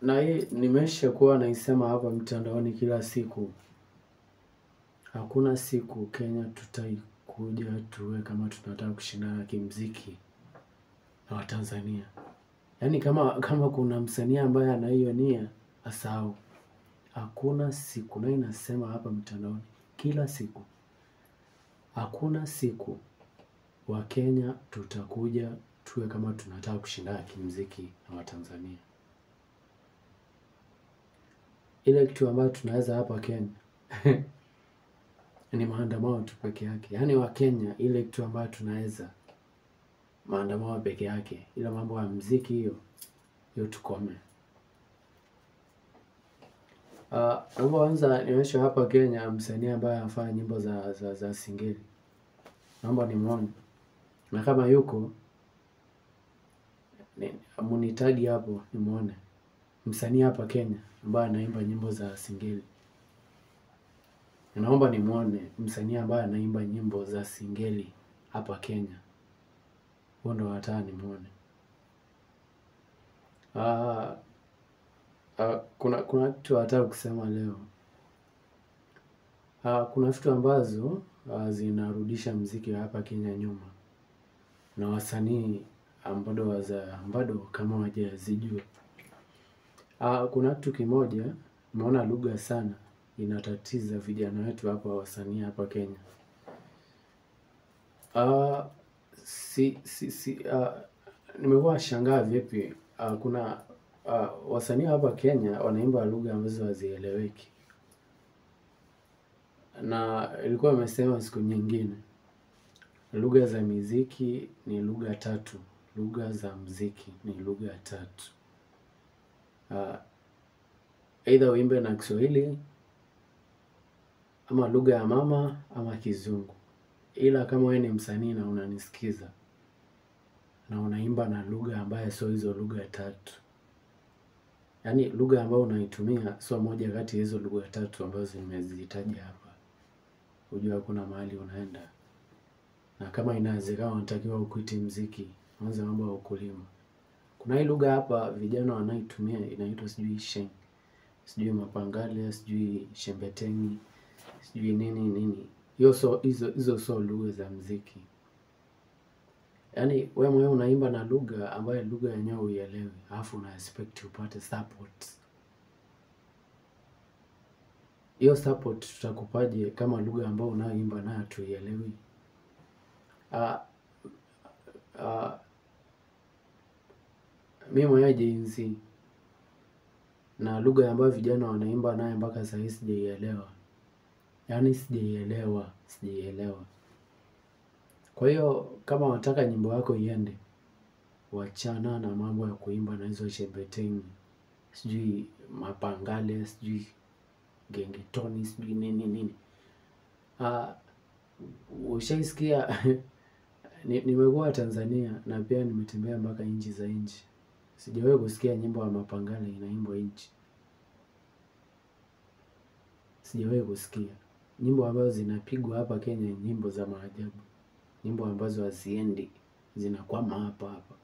Na hii nimesha kuwa naisema hapa mtandaoni kila siku. Hakuna siku Kenya tutaikuja tuwe kama tunataka kushindana kimziki na Watanzania. Yaani kama kuna msanii ambaye ana hiyo nia, asahau. Hakuna siku, na inasema hapa mtandaoni kila siku. Hakuna siku wa Kenya tutakuja tuwe kama tunataka kushindana kimziki na Watanzania. Ile kitu ambayo tunaweza hapa Kenya ni maandamano tu peke yake. Yaani wa Kenya ile kitu ambayo tunaweza maandamano peke yake. Ila mambo ya muziki hiyo tukome. Naomba kwanza nionyeshe hapa Kenya msanii ambaye anafanya nyimbo za singeli. Naomba nimuone. Na kama yuko munitagi hapo nimuone. Msanii hapa Kenya ambaye anaimba nyimbo za singeli. Naomba nimuone msanii ambaye anaimba nyimbo za singeli hapa Kenya. Huo ndo nataka nimuone. Kuna kitu nataka kusema leo. Kuna vitu ambazo zinarudisha muziki hapa Kenya nyuma. Na wasanii ambado kama hawajazijua. Kuna kitu kimoja, nimeona lugha sana inatatiza vijana wetu hapa wasanii hapa Kenya. Nimekuwa shangaa vipi kuna wasanii hapa Kenya wanaimba lugha ambazo hazieleweki. Na ilikuwa imesema siku nyingine, lugha za muziki ni lugha tatu. Lugha za muziki ni lugha tatu. Either uimbe na Kiswahili ama lugha ya mama ama Kizungu. Ila kama wewe ni msanii na unanisikiza na unaimba na lugha ambayo sio hizo lugha tatu, yaani lugha ambayo unaitumia sio moja kati ya hizo lugha tatu ambazo nimezitaja hapa, unajua kuna mahali unaenda. Na kama inawezekana unatakiwa ukuite muziki, anza mambo ya ukulima. Kuna hii lugha hapa vijana wanaitumia inaitwa sijui sheng, sijui mapangale, sijui shembetengi, sijui nini nini. Hizo sio lugha za muziki. Yaani wewe mwenyewe unaimba na lugha ambayo lugha yenyewe huielewi, alafu una expect upate support. Hiyo support tutakupaje kama lugha ambayo unayoimba nayo tuielewi? Mimi mwenyewe jinsi na lugha ambayo vijana wanaimba nayo mpaka sasa sijaielewa. Yaani sijaielewa. Kwa hiyo kama unataka nyimbo yako iende, wachana na mambo ya kuimba na hizo shembetengi, sijui mapangale, sijui gengetoni, sijui nini nini. Ushaisikia? Nimekuwa Tanzania na pia nimetembea mpaka nchi za nchi. Sijawahi kusikia nyimbo ya mapangale inaimbwa nchi. Sijawahi kusikia. Nyimbo ambazo zinapigwa hapa Kenya ni nyimbo za maajabu. Nyimbo ambazo haziendi, zinakwama hapa hapa.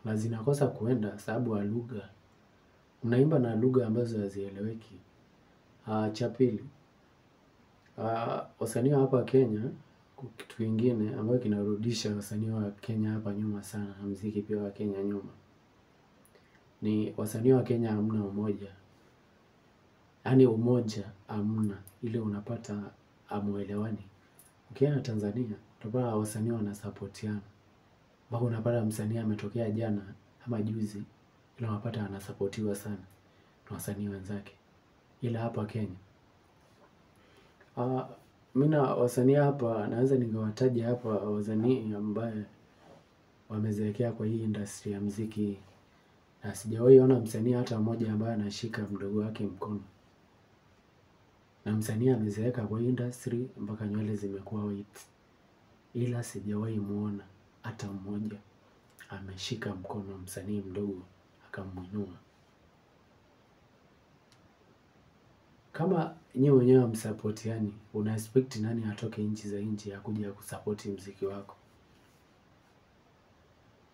Na zinakosa kuenda sababu ya lugha. Unaimba na lugha ambazo hazieleweki. Cha pili, wasanii hapa Kenya, kitu kingine ambayo kinarudisha wasanii wa Kenya hapa nyuma sana, na muziki pia wa Kenya nyuma, ni wasanii wa Kenya hamna umoja. Yaani umoja hamna, ile unapata hamuelewani. Ukienda Tanzania utapata wasanii wanasapotiana. Mpaka unapata msanii ametokea jana ama juzi, ila unapata anasapotiwa sana na wasanii wenzake. Ila hapa Kenya, mimi na wasanii hapa naweza nikawataja hapa wasanii ambaye wamezeekea kwa hii industry ya muziki, na sijawahi ona msanii hata mmoja ambaye anashika mdogo wake mkono. Na msanii amezeeka kwa hii industry mpaka nywele zimekuwa white, ila sijawahi muona hata mmoja ameshika mkono msanii mdogo akamuinua. Kama nyinyi wenyewe hamsapotiani, una expect nani atoke nchi za nje akuja kusupport muziki wako?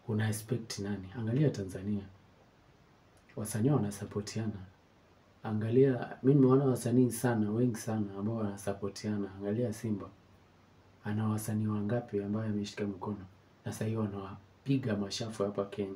Una expect nani? Angalia Tanzania. Wasanii wanasapotiana. Angalia, mi nimeona wasanii sana, wengi sana ambao wanasapotiana. Angalia Simba, ana wasanii wangapi ambayo ameshika mkono na sahii wanawapiga mashafu hapa Kenya.